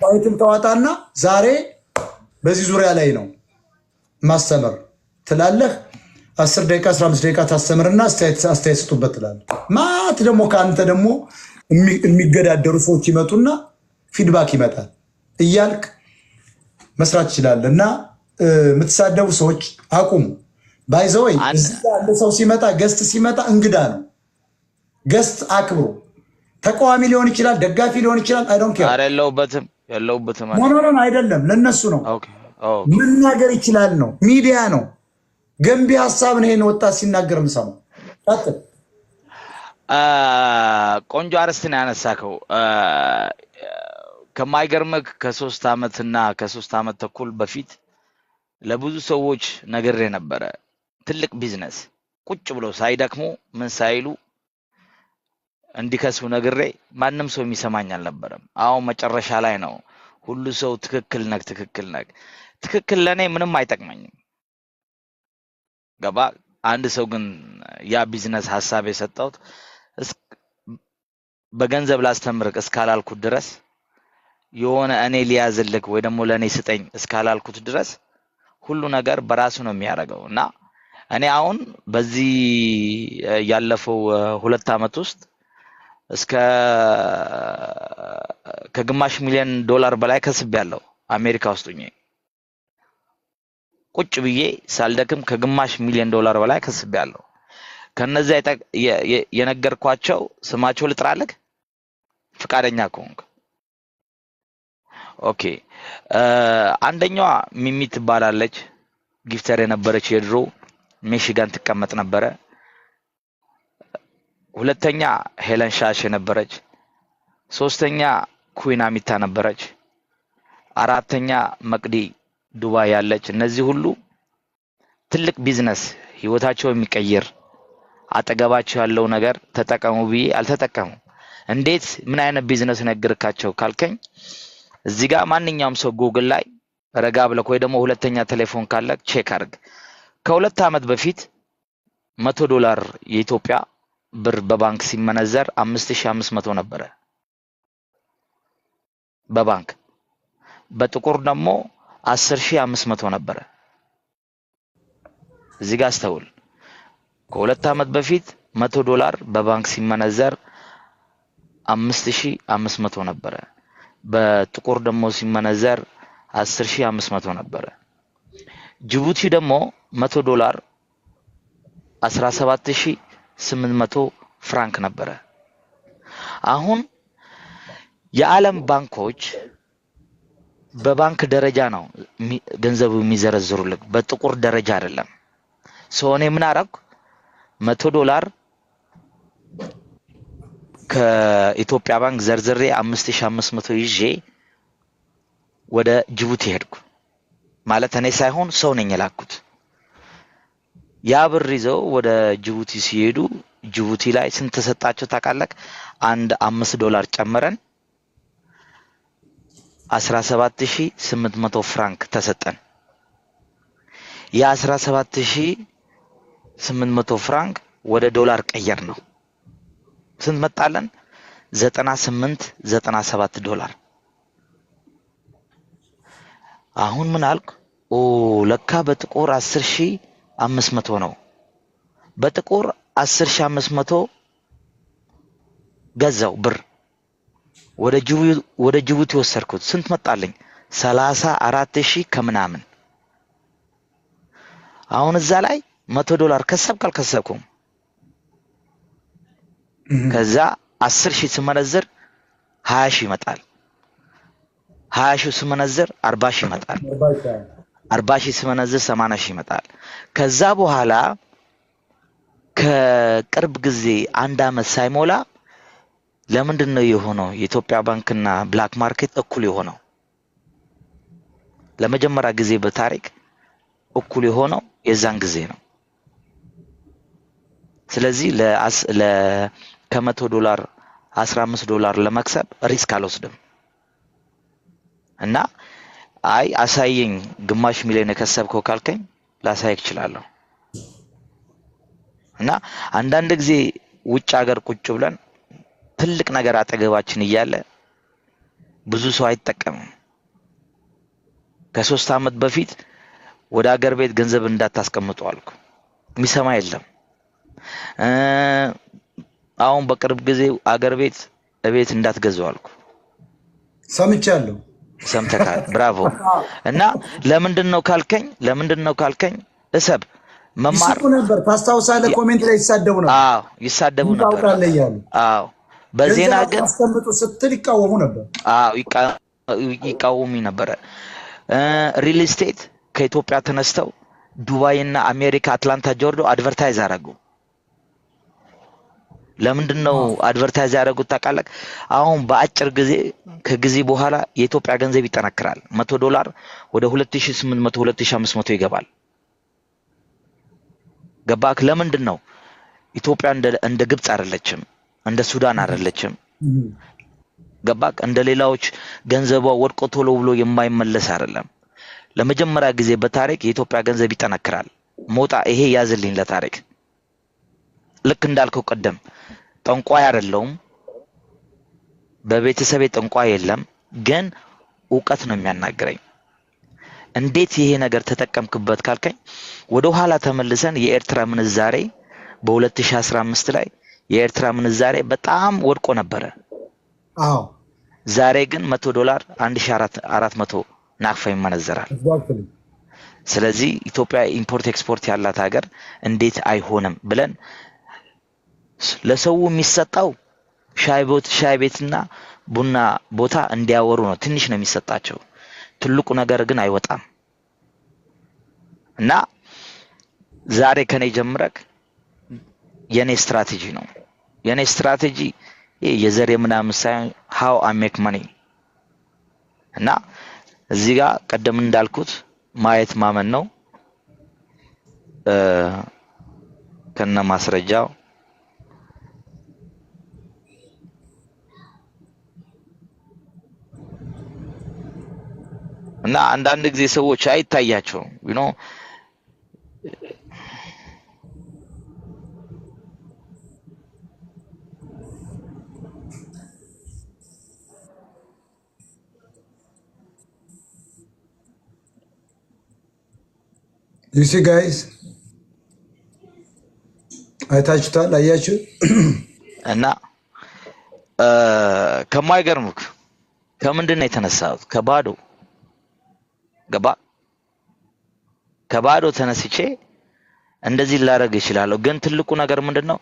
Title ታወጣና ዛሬ በዚህ ዙሪያ ላይ ነው ማስተምር ትላለህ። 10 ደቂቃ፣ 15 ደቂቃ ታስተምርና አስተያየት ስጡበት ትላለህ። ማት ደግሞ ከአንተ ደግሞ የሚገዳደሩ ሰዎች ይመጡና feedback ይመጣል እያልክ መስራት ትችላለህ። እና የምትሳደቡ ሰዎች አቁሙ። By the way፣ እዚህ ያለ ሰው ሲመጣ፣ guest ሲመጣ እንግዳ ነው። Guest አክብሩ። ተቃዋሚ ሊሆን ይችላል፣ ደጋፊ ሊሆን ይችላል። I don't care። ኧረ የለሁበትም፣ የለሁበትም። No, no, no፣ አይደለም፣ ለነሱ ነው። መናገር ይችላል ነው፣ ሚዲያ ነው። ገንቢ ሀሳብ ነው። ይሄን ወጣት ሲናገር የምሰማው። ቀጥል። ቆንጆ አርዕስት ነው ያነሳከው። ከማይገርምህ ከ3 አመት እና ከ3 አመት ተኩል በፊት ለብዙ ሰዎች ነግሬ ነበረ። ትልቅ ቢዝነስ ቁጭ ብሎ ሳይደክሙ ምን ሳይሉ እንዲከስቡ ነግሬ ማንም ሰው የሚሰማኝ አልነበረም። አሁን መጨረሻ ላይ ነው ሁሉ ሰው ትክክል ነህ፣ ትክክል ነህ። ትክክል ለእኔ ምንም አይጠቅመኝም። ገባ? አንድ ሰው ግን ያ ቢዝነስ ሀሳብ የሰጠሁት በገንዘብ ላስተምርክ እስካላልኩት ድረስ፣ የሆነ እኔ ሊያዝልክ ወይ ደግሞ ለእኔ ስጠኝ እስካላልኩት ድረስ ሁሉ ነገር በራሱ ነው የሚያደርገው። እና እኔ አሁን በዚህ ያለፈው 2 አመት ውስጥ እስከ ከግማሽ ሚሊዮን ዶላር በላይ ከስቤያለሁ። አሜሪካ ውስጥ ሆኜ ቁጭ ብዬ ሳልደክም ከግማሽ ሚሊዮን ዶላር በላይ ከስቤያለሁ። ከነዚያ የነገርኳቸው ስማቸው ልጥራልህ ፍቃደኛ ከሆንክ? Okay፣ አንደኛዋ ሚሚ ትባላለች። Gifter የነበረች፣ የድሮ ሚሽጋን ትቀመጥ ነበረ። ሁለተኛ ሄለን ሻሽ የነበረች፣ ሶስተኛ ኩዊን አሚታ ነበረች፣ አራተኛ መቅዲ ዱባይ ያለች። እነዚህ ሁሉ ትልቅ ቢዝነስ ህይወታቸው የሚቀይር አጠገባቸው ያለው ነገር ተጠቀሙ ብዬ አልተጠቀሙም። እንዴት፣ ምን አይነት ቢዝነስ ነገርካቸው ካልከኝ፣ እዚህ ጋር ማንኛውም ሰው ጉግል ላይ ረጋ ብለህ ወይ ደግሞ ሁለተኛ ቴሌፎን ካለ check አድርግ። ከ2 ዓመት በፊት 100 ዶላር የኢትዮጵያ ብር በባንክ ሲመነዘር 5500 ነበረ በባንክ፣ በጥቁር ደግሞ 10,500 ነበረ። እዚህ ጋር አስተውል። ከ2 ዓመት በፊት 100 ዶላር በባንክ ሲመነዘር 5500 ነበረ። በጥቁር ደግሞ ሲመነዘር 10,500 ነበረ። ጅቡቲ ደግሞ 100 ዶላር 17,800 ፍራንክ ነበረ። አሁን የዓለም ባንኮች በባንክ ደረጃ ነው ገንዘቡ የሚዘረዝሩልህ፣ በጥቁር ደረጃ አይደለም። So እኔ ምን አረግኩ? 100 ዶላር ከኢትዮጵያ ባንክ ዘርዝሬ 5500 ይዤ ወደ ጅቡቲ ሄድኩ። ማለት እኔ ሳይሆን ሰው ነኝ የላኩት። ያ ብር ይዘው ወደ ጅቡቲ ሲሄዱ ጅቡቲ ላይ ስንት ተሰጣቸው ታውቃለህ? አንድ 5 ዶላር ጨምረን 17,800 ፍራንክ ተሰጠን። የ17,800 ፍራንክ ወደ ዶላር ቀየርነው። ስንት መጣለን? 98፣ 97 ዶላር። አሁን ምን አልኩ? ኦ፣ ለካ በጥቁር 10,500 ነው። በጥቁር 10,500 ገዛው፣ ብር ወደ ጅቡቲ ወሰድኩት። ስንት መጣልኝ? 34,000 ከምናምን። አሁን እዛ ላይ 100 ዶላር ከሰብክ አልከሰብኩም? ከዛ 10,000 ስመነዝር 20,000 ይመጣል። 20,000 ስመነዝር 40,000 ይመጣል። 40,000 ስመነዝር 80,000 ይመጣል። ከዛ በኋላ ከቅርብ ጊዜ አንድ አመት ሳይሞላ ለምንድን ነው የሆነው? የኢትዮጵያ ባንክና black market እኩል የሆነው፣ ለመጀመሪያ ጊዜ በታሪክ እኩል የሆነው የዛን ጊዜ ነው። ስለዚህ ከ100 ዶላር 15 ዶላር ለመክሰብ risk አልወስድም። እና አይ አሳየኝ ግማሽ ሚሊዮን የከሰብከው ካልከኝ ላሳይክ እችላለሁ። እና አንዳንድ ጊዜ ውጭ ሀገር ቁጭ ብለን ትልቅ ነገር አጠገባችን እያለ ብዙ ሰው አይጠቀምም። ከ3 ዓመት በፊት ወደ አገር ቤት ገንዘብ እንዳታስቀምጡ አልኩ። የሚሰማ የለም። አሁን በቅርብ ጊዜ አገር ቤት እቤት እንዳትገዙ አልኩ። ሰምቻለሁ። ሰምተካል። Bravo። እና ለምንድን ነው ካልከኝ እሰብ መማር ይስቁ ነበር። ታስታውሳለህ? Comment ላይ ይሳደቡ ነበር። አዎ፣ ይሳደቡ ነበር። ታውቃለህ እያሉ። አዎ፣ በዜና ገንዘብ ግን አስቀምጡ ስትል ይቃወሙ ነበር። አዎ፣ ይቃወሙ ነበረ። Real estate ከኢትዮጵያ ተነስተው ዱባይ እና አሜሪካ አትላንታ ጆርጂያ advertise አደረጉ። ለምንድን ነው advertise ያደረጉት ታውቃለህ? አሁን በአጭር ጊዜ ከጊዜ በኋላ የኢትዮጵያ ገንዘብ ይጠነክራል። 100 ዶላር ወደ 2800፣ 2500 ይገባል። ገባክ? ለምንድን ነው? ኢትዮጵያ እንደ ግብፅ አይደለችም፣ እንደ ሱዳን አይደለችም። ገባክ? እንደ ሌላዎች ገንዘቧ ወድቆ ቶሎ ብሎ የማይመለስ አይደለም። ለመጀመሪያ ጊዜ በታሪክ የኢትዮጵያ ገንዘብ ይጠነክራል። ሞጣ፣ ይሄ ያዝልኝ ለታሪክ። ልክ እንዳልከው ቀደም ጠንቋይ አይደለሁም፣ በቤተሰቤ ጠንቋይ የለም፣ ግን እውቀት ነው የሚያናግረኝ። እንዴት ይሄ ነገር ተጠቀምክበት ካልከኝ ወደ ኋላ ተመልሰን የኤርትራ ምንዛሬ በ2015 ላይ የኤርትራ ምንዛሬ በጣም ወድቆ ነበረ። ዛሬ ግን 100 ዶላር 1400 ናቅፋ ይመነዘራል። ስለዚህ ኢትዮጵያ import export ያላት ሀገር እንዴት አይሆንም ብለን ለሰው የሚሰጠው ሻይ ቤትና ቡና ቦታ እንዲያወሩ ነው። ትንሽ ነው የሚሰጣቸው። ትልቁ ነገር ግን አይወጣም። እና ዛሬ ከኔ ጀምረክ የኔ ስትራቴጂ ነው። የኔ ስትራቴጂ ይሄ የዘር ምናምን ሳይሆን how I make money። እና እዚህ ጋር ቀደም እንዳልኩት ማየት ማመን ነው። ከነ ማስረጃው። እና አንዳንድ ጊዜ ሰዎች አይታያቸውም። You see guys፣ አይታችሁታል፣ አያችሁ። እና ከማይገርምክ ከምንድን ነው የተነሳሁት? ከባዶ ገባ። ከባዶ ተነስቼ እንደዚህ ላደርግ እችላለሁ። ግን ትልቁ ነገር ምንድን ነው?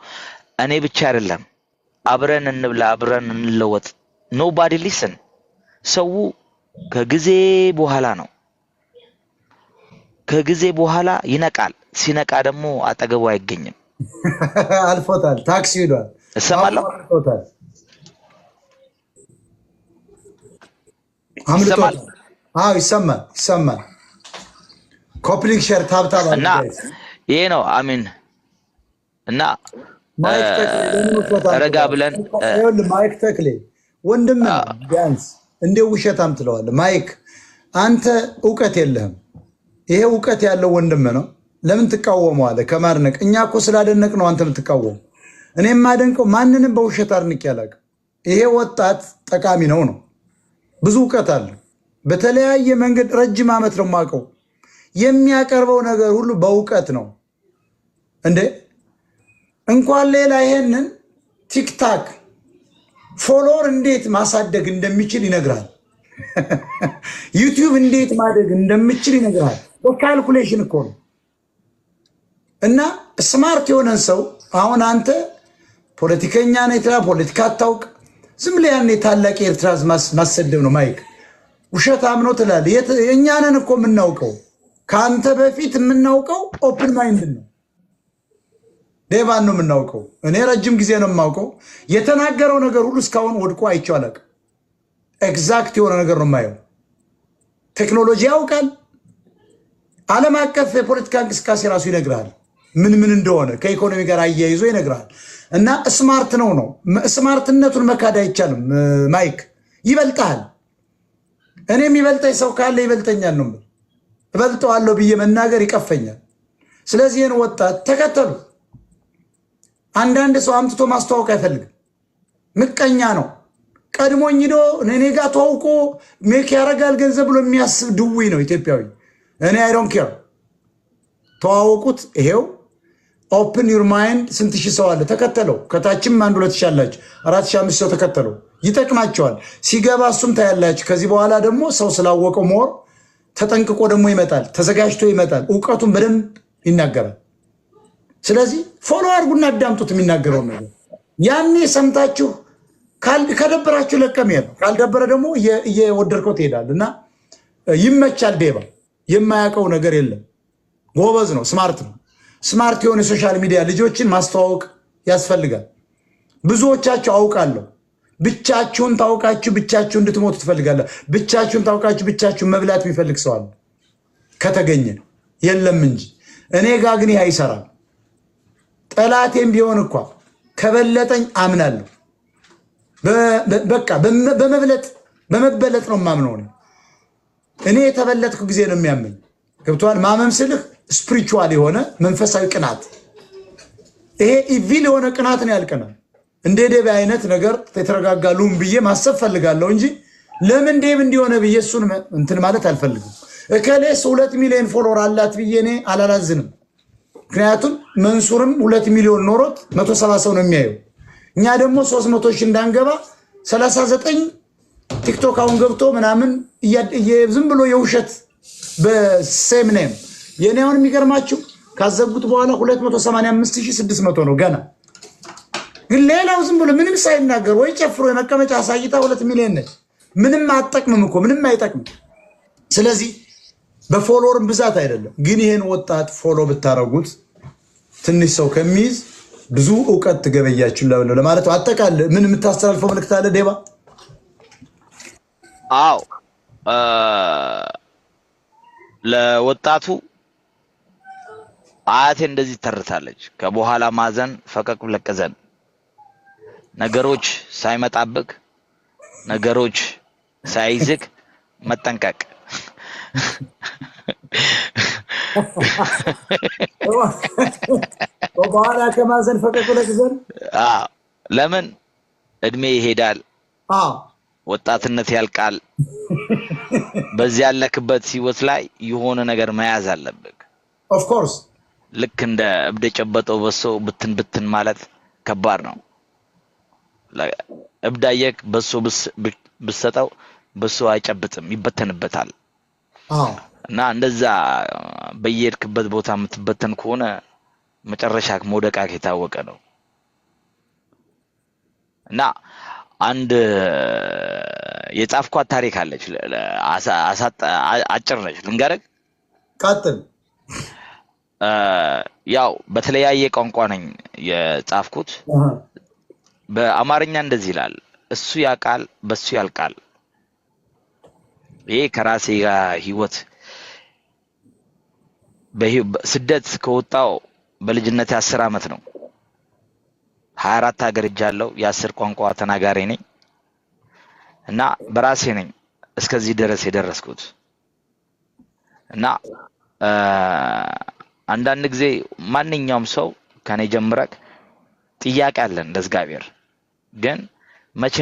እኔ ብቻ አይደለም፣ አብረን እንብላ፣ አብረን እንለወጥ። Nobody listen። ሰው ከጊዜ በኋላ ነው፣ ከጊዜ በኋላ ይነቃል። ሲነቃ ደግሞ አጠገቡ አይገኝም። አልፎታል፣ ታክሲ ሄዷል። እሰማለሁ። አምልጦታል፣ ይሰማል። አምልጦታል። አዎ፣ ይሰማል፣ ይሰማል። Copy link፣ share፣ tap tap እና ይሄ ነው አሚን እና ማይክ ተክሌ ለምን ውሸታም ረጋ ትለዋለህ? ብለን ይኸውልህ ማይክ ተክሌ ወንድም ነው። ቢያንስ እንዴ ውሸታም ትለዋለህ? ማይክ፣ አንተ እውቀት የለህም። ይሄ እውቀት ያለው ወንድም ነው። ለምን ትቃወመዋለህ? ከማድነቅ እኛ እኮ ስላደነቅ ነው አንተ የምትቃወሙ። እኔ የማደንቀው ማንንም በውሸት አድንቄ አላውቅም። ይሄ ወጣት ጠቃሚ ነው ነው ብዙ እውቀት አለው። በተለያየ መንገድ ረጅም ዓመት ነው የማውቀው። የሚያቀርበው ነገር ሁሉ በእውቀት ነው። እንዴ፣ እንኳን ሌላ ይሄንን TikTok follower እንዴት ማሳደግ እንደሚችል ይነግራል። YouTube እንዴት ማደግ እንደሚችል ይነግራል። በ calculation እኮ ነው። እና smart የሆነን ሰው አሁን አንተ ፖለቲከኛ ነህ ትላለህ፣ ፖለቲካ አታውቅ። ዝም ብለህ ያኔ ታላቅ የኤርትራ ማሰደብ ነው። ማይክ ውሸታም ነው ትላለህ። እኛንን እኮ የምናውቀው ከአንተ በፊት የምናውቀው open mind ነው። ዴቫን ነው የምናውቀው። እኔ ረጅም ጊዜ ነው የማውቀው። የተናገረው ነገር ሁሉ እስካሁን ወድቆ አይቼው አላውቅም። Exact የሆነ ነገር ነው የማየው። ቴክኖሎጂ ያውቃል። ዓለም አቀፍ የፖለቲካ እንቅስቃሴ ራሱ ይነግርሃል፣ ምን ምን እንደሆነ ከኢኮኖሚ ጋር አያይዞ ይነግርሃል። እና smart ነው ነው smart ነቱን መካድ አይቻልም። ማይክ ይበልጣል። እኔ የሚበልጠኝ ሰው ካለ ይበልጠኛል ነው የምልህ። እበልጠዋለሁ ብዬ መናገር ይቀፈኛል። ስለዚህ ይህን ወጣት ተከተሉ። አንዳንድ ሰው አምጥቶ ማስተዋወቅ አይፈልግም። ምቀኛ ነው። ቀድሞኝ ሂዶ እኔ ጋር ተዋውቆ make ያደርጋል ገንዘብ ብሎ የሚያስብ ድዊ ነው ኢትዮጵያዊ። እኔ I don't care። ተዋወቁት። ይሄው open your mind። ስንት ሺህ ሰው አለ ተከተለው። ከታችም አንድ 2,000 አላችሁ፣ 4,000 5,000 ሰው ተከተለው። ይጠቅማቸዋል። ሲገባ እሱም ታያላችሁ። ከዚህ በኋላ ደግሞ ሰው ስላወቀው more ተጠንቅቆ ደግሞ ይመጣል፣ ተዘጋጅቶ ይመጣል። እውቀቱን በደንብ ይናገራል። ስለዚህ follow አድርጉና አዳምጡት የሚናገረውን ነገር። ያኔ ሰምታችሁ ከደበራችሁ ለቀም ነው፣ ካልደበረ ደግሞ እየወደድከው ትሄዳል። እና ይመቻል። ዴባ የማያውቀው ነገር የለም። ጎበዝ ነው፣ smart ነው። Smart የሆነ የ social media ልጆችን ማስተዋወቅ ያስፈልጋል። ብዙዎቻችሁ አውቃለሁ፣ ብቻችሁን ታውቃችሁ ብቻችሁን እንድትሞቱ ትፈልጋለህ። ብቻችሁን ታውቃችሁ ብቻችሁን መብላት የሚፈልግ ሰው አለ ከተገኘ የለም እንጂ። እኔ ጋ ግን ይህ አይሰራም። ጠላቴም ቢሆን እኳ ከበለጠኝ አምናለሁ። በቃ በመብለጥ በመበለጥ ነው የማምነው። እኔ የተበለጥኩ ጊዜ ነው የሚያመኝ። ገብቶሃል? ማመም ስልህ spiritual የሆነ መንፈሳዊ ቅናት፣ ይሄ evil የሆነ ቅናት ነው ያልቀናል። እንደ ዴብ አይነት ነገር የተረጋጋ ሉም ብዬ ማሰብ ፈልጋለሁ እንጂ ለምን ዴብ እንዲሆነ ብዬ እሱን እንትን ማለት አልፈልግም። እከሌስ 2 ሚሊዮን follower አላት ብዬ እኔ አላላዝንም። ምክንያቱም መንሱርም 2 ሚሊዮን ኖሮት 170 ሰው ነው የሚያየው። እኛ ደግሞ 300,000 እንዳንገባ 39 ቲክቶክ አሁን ገብቶ ምናምን ዝም ብሎ የውሸት በ same name። የእኔ አሁን የሚገርማችሁ ካዘጉት በኋላ 285,600 ነው ገና። ግን ሌላው ዝም ብሎ ምንም ሳይናገር ወይ ጨፍሮ የመቀመጫ አሳይታ 2 ሚሊዮን ነች። ምንም አትጠቅምም እኮ፣ ምንም አይጠቅምም። ስለዚህ በ follower ም ብዛት አይደለም። ግን ይሄን ወጣት follow ብታረጉት ትንሽ ሰው ከሚይዝ ብዙ እውቀት ትገበያችሁ ለማለት ነው። አጠቃል ምን የምታስተላልፈው መልእክት አለ ዴባ? አዎ፣ ለወጣቱ አያቴ እንደዚህ ተርታለች። ከበኋላ ማዘን ፈቀቅ ብለህ ቅዘን። ነገሮች ሳይመጣብህ፣ ነገሮች ሳይዝግ መጠንቀቅ። በኋላ ከማዘን ፈቀቅ ብለህ ቅዘን። አዎ፣ ለምን እድሜ ይሄዳል፣ ወጣትነት ያልቃል። በዚህ ያለክበት ህይወት ላይ የሆነ ነገር መያዝ አለብህ። Of course። ልክ እንደ እብድ የጨበጠው በሶ ብትን ብትን ማለት ከባድ ነው። እብድ አየህ፣ በሶ ብትሰጠው በሶ አይጨብጥም፣ ይበተንበታል። እና እንደዛ በየሄድክበት ቦታ የምትበተን ከሆነ መጨረሻ መውደቃክ የታወቀ ነው። እና አንድ የጻፍኳት ታሪክ አለች። አጭር ነች፣ ልንገርህ። ቀጥል። ያው በተለያየ ቋንቋ ነኝ የጻፍኩት። በአማርኛ እንደዚህ ይላል፣ እሱ ያውቃል በሱ ያልቃል። ይሄ ከራሴ ጋር ህይወት፣ ስደት ከወጣው በልጅነት 10 ዓመት ነው። 24 ሀገር ሄጃለሁ። የ10 ቋንቋ ተናጋሪ ነኝ እና በራሴ ነኝ እስከዚህ ድረስ የደረስኩት። እና አንዳንድ ጊዜ ማንኛውም ሰው ከኔ ጀምረክ ጥያቄ አለን ለእግዚአብሔር፣ ግን መቼ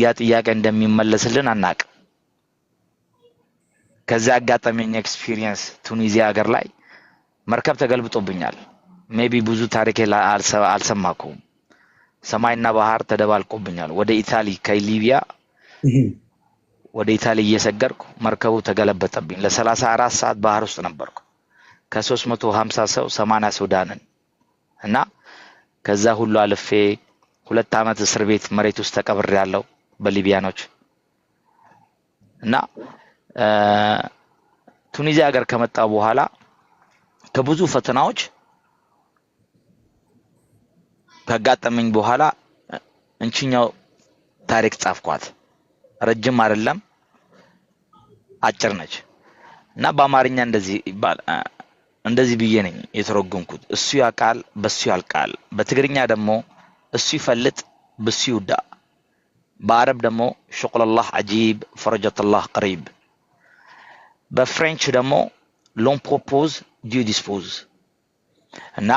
ያ ጥያቄ እንደሚመለስልን አናቅም። ከዚያ አጋጣሚኝ experience ቱኒዚያ ሀገር ላይ መርከብ ተገልብጦብኛል። Maybe ብዙ ታሪኬ አልሰማኩም። ሰማይና ባህር ተደባልቆብኛል። ወደ ኢታሊ ከሊቢያ ወደ ኢታሊ እየሰገርኩ መርከቡ ተገለበጠብኝ። ለ34 ሰዓት ባህር ውስጥ ነበርኩ። ከ350 ሰው 80 ሰው ዳንን እና ከዛ ሁሉ አልፌ 2 ዓመት እስር ቤት መሬት ውስጥ ተቀብሬ ያለው በሊቢያኖች። እና ቱኒዚያ ሀገር ከመጣ በኋላ ከብዙ ፈተናዎች ካጋጠመኝ በኋላ እንችኛው ታሪክ ጻፍኳት። ረጅም አይደለም፣ አጭር ነች። እና በአማርኛ እንደዚህ ይባል፣ እንደዚህ ብዬ ነኝ የተረጎምኩት። እሱ ያውቃል በሱ ያልቃል። በትግርኛ ደግሞ እሱ ይፈልጥ ብሱ ይውዳእ። በአረብ ደግሞ شغل الله عجيب فرجة الله قريب። በ French ደግሞ l'homme propose, Dieu dispose። እና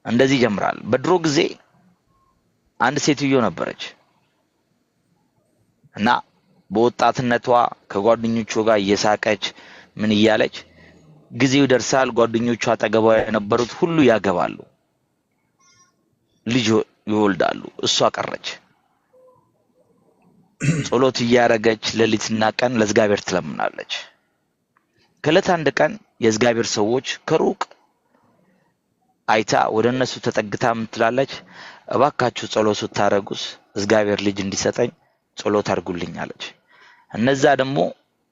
እንደዚህ ይጀምራል። በድሮ ጊዜ አንድ ሴትዮ ነበረች። እና በወጣትነቷ ከጓደኞቿ ጋር እየሳቀች ምን እያለች ጊዜው ይደርሳል። ጓደኞቿ አጠገቧ የነበሩት ሁሉ ያገባሉ፣ ልጅ ይወልዳሉ። እሷ ቀረች። ጸሎት እያደረገች ሌሊትና ቀን ለእግዚአብሔር ትለምናለች። ከዕለት አንድ ቀን የእግዚአብሔር ሰዎች ከሩቅ አይታ ወደ እነሱ ተጠግታ ምን ትላለች? እባካችሁ ጸሎት ስታደርጉስ እግዚአብሔር ልጅ እንዲሰጠኝ ጸሎት አድርጉልኝ አለች። እነዛ ደግሞ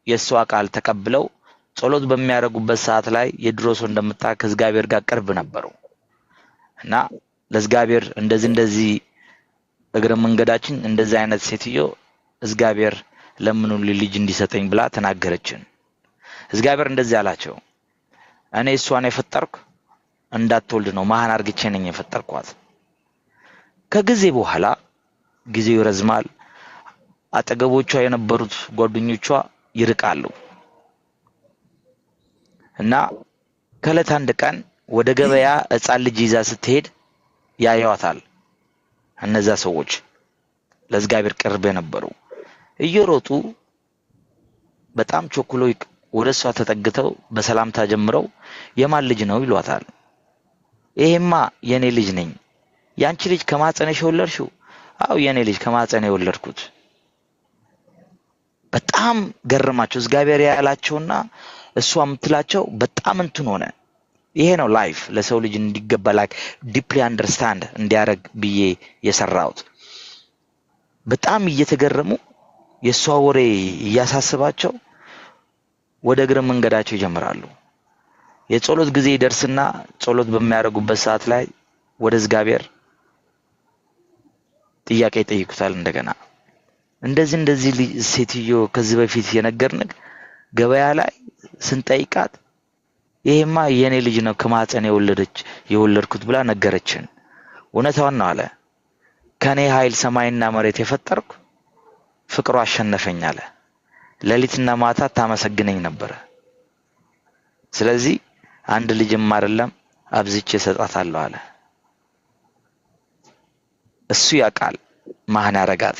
የእሷ ቃል ተቀብለው ጸሎት በሚያደርጉበት ሰዓት ላይ የድሮ ሰው እንደምታ ከእግዚአብሔር ጋር ቅርብ ነበሩ እና ለእግዚአብሔር እንደዚህ እንደዚህ እግረ መንገዳችን እንደዚህ አይነት ሴትዮ እግዚአብሔር ለምኑልኝ ልጅ እንዲሰጠኝ ብላ ተናገረችን። እግዚአብሔር እንደዚህ አላቸው፣ እኔ እሷን የፈጠርኩ እንዳትወልድ ነው፣ መሀን አርግቼ ነኝ የፈጠርኳት። ከጊዜ በኋላ ጊዜው ይረዝማል። አጠገቦቿ የነበሩት ጓደኞቿ ይርቃሉ እና ከዕለት አንድ ቀን ወደ ገበያ ሕፃን ልጅ ይዛ ስትሄድ ያዩዋታል። እነዛ ሰዎች ለእግዚአብሔር ቅርብ የነበሩ እየሮጡ በጣም ቸኩሎ ወደ እሷ ተጠግተው በሰላምታ ጀምረው የማን ልጅ ነው ይሏታል። ይሄማ የኔ ልጅ ነኝ። ያንቺ ልጅ ከማህፀንሽ የወለድሽው? አው የኔ ልጅ ከማህፀኔ የወለድኩት። በጣም ገረማቸው። እግዚአብሔር ያላቸውና እሷ የምትላቸው በጣም እንትን ሆነ። ይሄ ነው life ለሰው ልጅ እንዲገባ like deeply understand እንዲያደርግ ብዬ የሰራሁት። በጣም እየተገረሙ የእሷ ወሬ እያሳስባቸው ወደ እግረ መንገዳቸው ይጀምራሉ። የጸሎት ጊዜ ይደርስና ጸሎት በሚያደርጉበት ሰዓት ላይ ወደ እግዚአብሔር ጥያቄ ይጠይቁታል። እንደገና እንደዚህ እንደዚህ ሴትዮ ከዚህ በፊት የነገርንህ ገበያ ላይ ስንጠይቃት ይሄማ የኔ ልጅ ነው ከማህፀን የወለደች የወለድኩት ብላ ነገረችን። እውነቷን ነው አለ። ከኔ ኃይል ሰማይና መሬት የፈጠርኩ ፍቅሯ አሸነፈኝ አለ። ሌሊትና ማታ ታመሰግነኝ ነበረ። ስለዚህ አንድ ልጅም አይደለም አብዝቼ እሰጣታለሁ አለ። እሱ ያውቃል ማን ያረጋት፣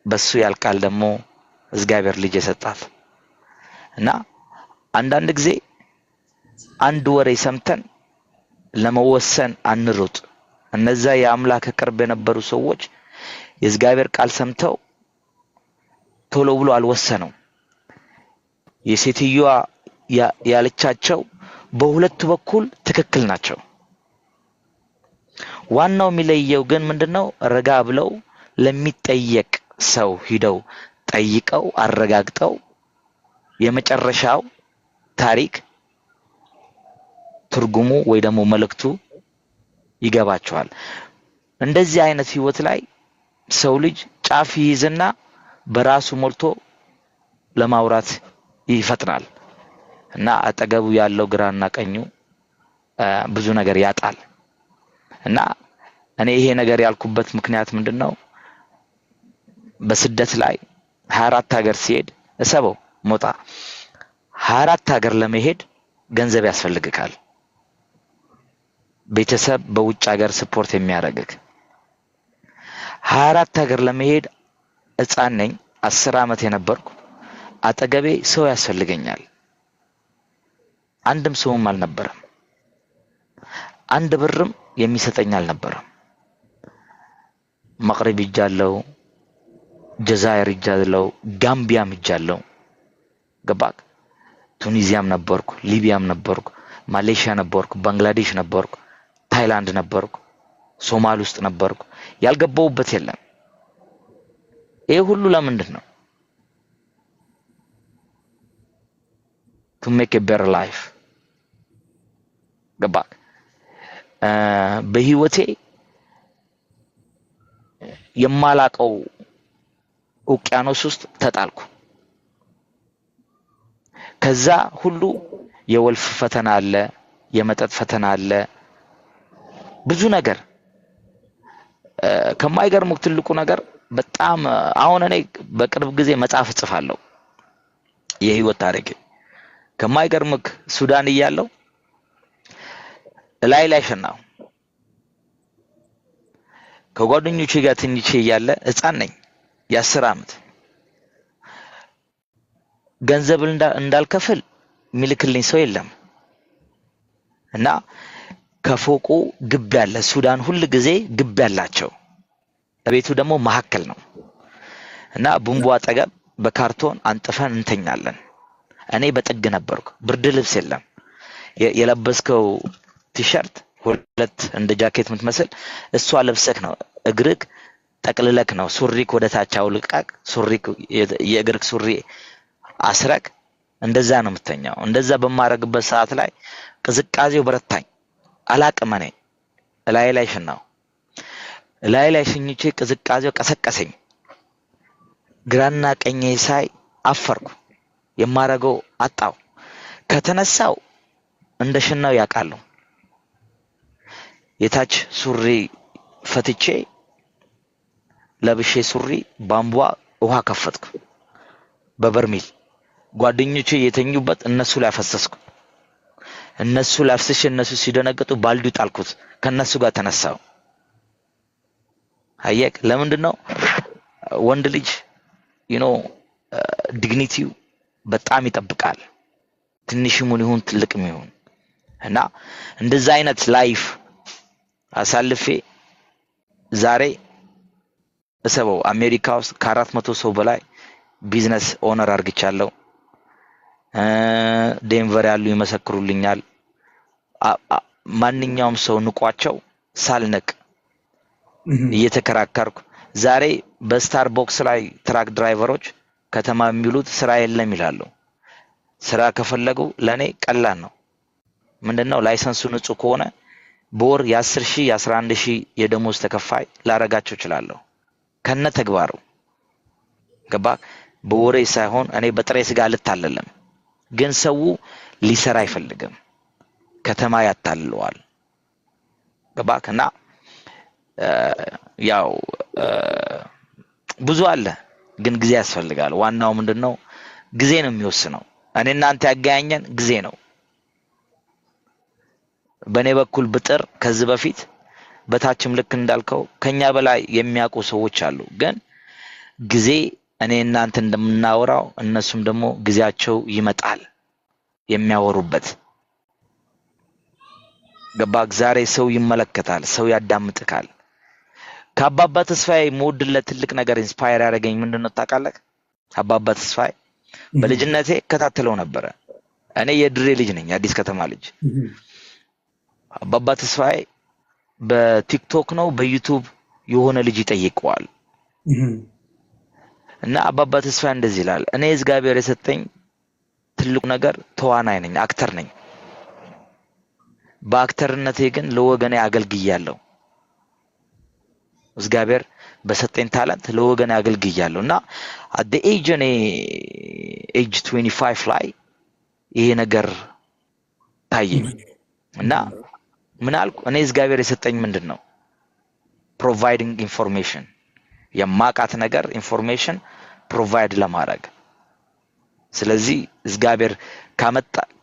በሱ ያልቃል ደግሞ እግዚአብሔር ልጅ የሰጣት። እና አንዳንድ ጊዜ አንድ ወሬ ሰምተን ለመወሰን አንሩጥ። እነዛ የአምላክ ቅርብ የነበሩ ሰዎች የእግዚአብሔር ቃል ሰምተው ቶሎ ብሎ አልወሰኑም። የሴትዮዋ ያለቻቸው በሁለቱ በኩል ትክክል ናቸው። ዋናው የሚለየው ግን ምንድነው? ረጋ ብለው ለሚጠየቅ ሰው ሂደው ጠይቀው አረጋግጠው የመጨረሻው ታሪክ ትርጉሙ ወይ ደግሞ መልእክቱ ይገባቸዋል። እንደዚህ አይነት ህይወት ላይ ሰው ልጅ ጫፍ ይይዝና በራሱ ሞልቶ ለማውራት ይፈጥናል እና አጠገቡ ያለው ግራና ቀኙ ብዙ ነገር ያጣል። እና እኔ ይሄ ነገር ያልኩበት ምክንያት ምንድነው? በስደት ላይ 24 ሀገር ሲሄድ እሰበው ሞጣ 24 ሀገር ለመሄድ ገንዘብ ያስፈልግካል። ቤተሰብ በውጭ ሀገር support የሚያደርግክ 24 ሀገር ለመሄድ ህፃን ነኝ፣ 10 ዓመት የነበርኩ አጠገቤ ሰው ያስፈልገኛል። አንድም ሰውም አልነበረም። አንድ ብርም የሚሰጠኝ አልነበረም። መቅሪብ ሂጃለሁ፣ ጀዛይር ሂጃለሁ፣ ጋምቢያም ሂጃለሁ። ገባክ? ቱኒዚያም ነበርኩ፣ ሊቢያም ነበርኩ፣ ማሌሽያ ነበርኩ፣ ባንግላዴሽ ነበርኩ፣ ታይላንድ ነበርኩ፣ ሶማል ውስጥ ነበርኩ። ያልገባሁበት የለም። ይሄ ሁሉ ለምንድን ነው? To make a better life። ገባክ? በህይወቴ የማላቀው ውቅያኖስ ውስጥ ተጣልኩ። ከዛ ሁሉ የወልፍ ፈተና አለ፣ የመጠጥ ፈተና አለ፣ ብዙ ነገር። ከማይገርሙህ ትልቁ ነገር በጣም አሁን እኔ በቅርብ ጊዜ መጽሐፍ እጽፋለሁ፣ የህይወት ታሪክ። ከማይገርምህ ሱዳን እያለሁ ላይ ላይ ሸናው ከጓደኞቼ ጋር ተኝቼ እያለ ህፃን ነኝ፣ የ10 ዓመት ገንዘብ እንዳልከፍል የሚልክልኝ ሰው የለም። እና ከፎቁ ግቢ አለ። ሱዳን ሁል ጊዜ ግቢ አላቸው። ቤቱ ደግሞ መሀከል ነው እና ቡንቧ አጠገብ በካርቶን አንጥፈን እንተኛለን። እኔ በጥግ ነበርኩ። ብርድ ልብስ የለም። የለበስከው ቲሸርት ሁለት እንደ ጃኬት የምትመስል እሷ ለብሰክ ነው፣ እግርክ ጠቅልለክ ነው፣ ሱሪክ ወደ ታች አውልቃቅ ሱሪክ የእግርክ ሱሪ አስረክ እንደዛ ነው የምተኛው። እንደዛ በማረግበት ሰዓት ላይ ቅዝቃዜው በረታኝ። አላቅም፣ እኔ እላይ ላይ ሽናው፣ እላይ ላይ ሽኝቼ ቅዝቃዜው ቀሰቀሰኝ። ግራና ቀኜ ሳይ አፈርኩ። የማረገው አጣው። ከተነሳው እንደ ሽናው ያውቃሉ። የታች ሱሪ ፈትቼ ለብሼ ሱሪ ቧንቧ ውሃ ከፈትኩ በበርሚል። ጓደኞቼ የተኙበት እነሱ ላይ አፈሰስኩ። እነሱ ላይ አፍስሼ እነሱ ሲደነግጡ ባልዲ ጣልኩት። ከነሱ ጋር ተነሳው። አየክ፣ ለምንድን ነው ወንድ ልጅ dignity ው በጣም ይጠብቃል። ትንሽም ይሁን ትልቅም ይሁን። እና እንደዛ አይነት life አሳልፌ ዛሬ እሰበው አሜሪካ ውስጥ ከ400 ሰው በላይ business owner አርግቻለሁ። ዴንቨር ያሉ ይመሰክሩልኛል። ማንኛውም ሰው ንቋቸው ሳልንቅ እየተከራከርኩ ዛሬ በ Starbucks ላይ truck driver ኦች ከተማ የሚውሉት ስራ የለም ይላሉ። ስራ ከፈለጉ ለእኔ ቀላል ነው። ምንድነው፣ license ኡ ንጹህ ከሆነ በወር የ10,000 የ11,000 የደሞዝ ተከፋይ ላረጋቸው እችላለሁ። ከነ ተግባሩ፣ ገባ? በወሬ ሳይሆን እኔ በጥሬ ስጋ አልታለልም። ግን ሰው ሊሰራ አይፈልግም። ከተማ ያታልለዋል። ገባክ? እና ያው ብዙ አለ፣ ግን ጊዜ ያስፈልጋል። ዋናው ምንድን ነው? ጊዜ ነው የሚወስነው። እኔ እናንተ ያገናኘን ጊዜ ነው። በእኔ በኩል ብጥር ከዚህ በፊት በታችም ልክ እንዳልከው ከኛ በላይ የሚያውቁ ሰዎች አሉ። ግን ጊዜ እኔ እናንተ እንደምናወራው እነሱም ደግሞ ጊዜያቸው ይመጣል የሚያወሩበት። ገባክ? ዛሬ ሰው ይመለከታል፣ ሰው ያዳምጥካል። ከአባባ ተስፋዬ የምወድለት ትልቅ ነገር inspire ያደረገኝ ምንድን ነው ታውቃለህ? አባባ ተስፋዬ በልጅነቴ እከታተለው ነበረ። እኔ የድሬ ልጅ ነኝ፣ የአዲስ ከተማ ልጅ። አባባ ተስፋዬ በ TikTok ነው በ YouTube የሆነ ልጅ ይጠይቀዋል እና አባባ ተስፋዬ እንደዚህ ይላል፣ እኔ እግዚአብሔር የሰጠኝ ትልቁ ነገር ተዋናይ ነኝ፣ actor ነኝ። በ actor ነቴ ግን ለወገኔ አገልግያለሁ። እግዚአብሔር በሰጠኝ talent ለወገኔ አገልግያለሁ። እና at the age እኔ age 25 ላይ ይሄ ነገር ታየኝ እና ምን አልኩ? እኔ እግዚአብሔር የሰጠኝ ምንድን ነው? Providing information፣ የማቃት ነገር information provide ለማድረግ። ስለዚህ እግዚአብሔር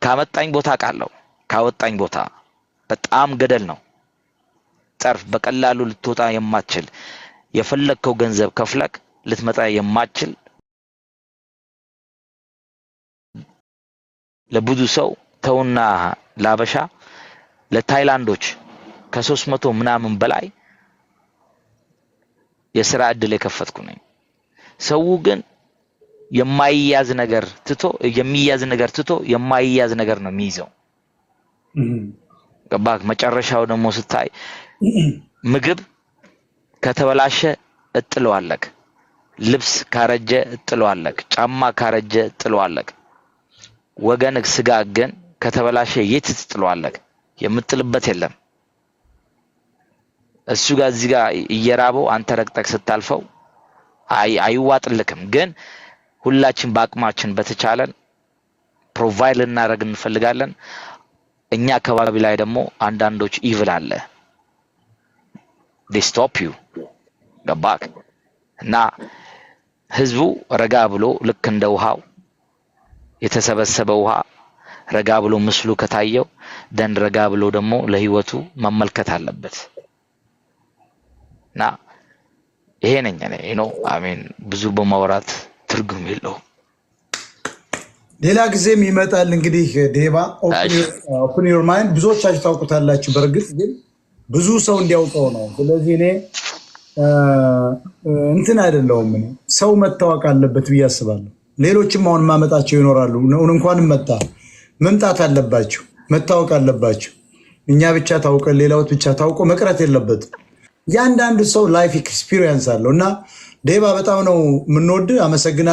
ካመጣኝ ቦታ አውቃለሁ፣ ካወጣኝ ቦታ በጣም ገደል ነው። ጠርፍ በቀላሉ ልትወጣ የማትችል፣ የፈለግከው ገንዘብ ከፍለክ ልትመጣ የማትችል፣ ለብዙ ሰው ተውና ላበሻ ለታይላንዶች ከ300 ምናምን በላይ የስራ እድል የከፈትኩ ነኝ። ሰው ግን የማይያዝ ነገር ትቶ የሚያዝ ነገር ትቶ የማይያዝ ነገር ነው የሚይዘው። ገባህ? መጨረሻው ደግሞ ስታይ ምግብ ከተበላሸ እጥለዋለክ፣ ልብስ ካረጀ እጥለዋለክ፣ ጫማ ካረጀ እጥለዋለክ። ወገንህ ስጋ ግን ከተበላሸ የት ትጥለዋለክ? የምጥልበት የለም። እሱ ጋር እዚህ ጋር እየራበው አንተ ረግጠክ ስታልፈው አይዋጥልክም። ግን ሁላችን በአቅማችን በተቻለን provide ልናደርግ እንፈልጋለን። እኛ አካባቢ ላይ ደግሞ አንዳንዶች evil አለ፣ they stop you፣ ገባክ? እና ህዝቡ ረጋ ብሎ ልክ እንደ ውሃው የተሰበሰበ ውሃ ረጋ ብሎ ምስሉ ከታየው then ረጋ ብሎ ደግሞ ለህይወቱ መመልከት አለበት። እና ይሄ ነኝ እኔ። I mean ብዙ በማውራት ትርጉም የለውም። ሌላ ጊዜም ይመጣል። እንግዲህ ዴባ እሺ። Open Your Mind ብዙዎቻችሁ ታውቁታላችሁ። በእርግጥ ግን ብዙ ሰው እንዲያውቀው ነው። ስለዚህ እኔ እንትን አይደለሁም፣ እኔ ሰው መታወቅ አለበት ብዬ አስባለሁ። ሌሎችም አሁን ማመጣቸው ይኖራሉ። እንኳንም መጣ፣ መምጣት አለባቸው፣ መታወቅ አለባቸው። እኛ ብቻ ታውቀን ሌላዎች ብቻ ታውቆ መቅረት የለበትም። እያንዳንዱ ሰው life experience አለው እና ዴባ በጣም ነው የምንወድ። አመሰግናለሁ።